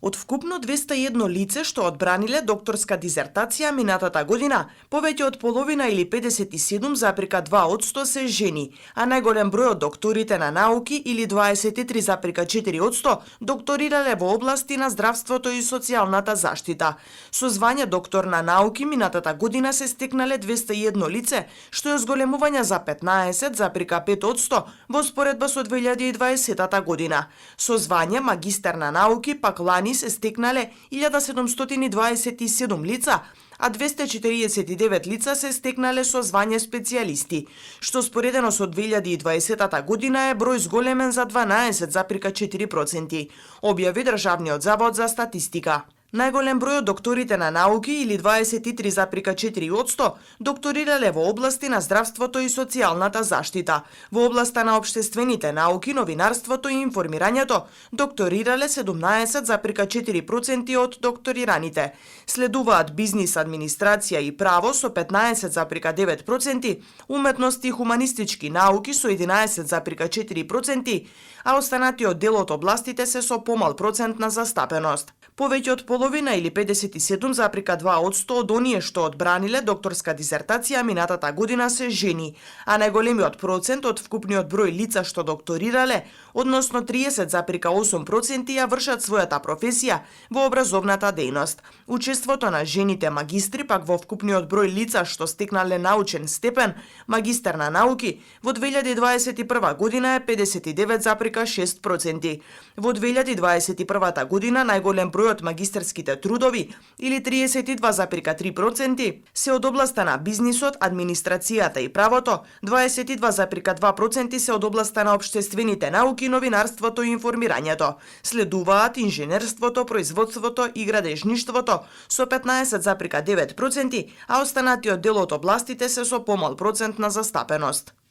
Од вкупно 201 лице што одбраниле докторска дизертација минатата година, повеќе од половина или 57,2% се жени, а најголем број од докторите на науки или 23,4% докторирале во области на здравството и социјалната заштита. Со звање доктор на науки минатата година се стекнале 201 лице, што е зголемување за 15,5% во споредба со 2020 година. Со звање магистер на науки пак лани се стекнале 1727 лица, а 249 лица се стекнале со звање специјалисти, што споредено со 2020 година е број зголемен за 12,4%, објави Државниот завод за статистика. Најголем број од докторите на науки или 23,4% докторирале во области на здравството и социјалната заштита. Во областа на општествените науки, новинарството и информирањето докторирале 17,4% од докторираните. Следуваат бизнис, администрација и право со 15,9%, уметности и хуманистички науки со 11,4%, а останатиот дел од областите се со помал процент на застапеност. Повеќе од половина или 57,2% од оние што одбраниле докторска дизертација минатата година се жени, а најголемиот процент од вкупниот број лица што докторирале, односно 30,8% ја вршат својата професија во образовната дејност. Учеството на жените магистри пак во вкупниот број лица што стекнале научен степен магистер на науки во 2021 година е 59,6%. Во 2021 година најголем број од магистерските трудови, или 32,3%, се од областа на бизнисот, администрацијата и правото, 22,2% се од областа на општествените науки, новинарството и информирањето. Следуваат инженерството, производството и градежништвото со 15,9%, а останатиот дел од областите се со помал процент на застапеност.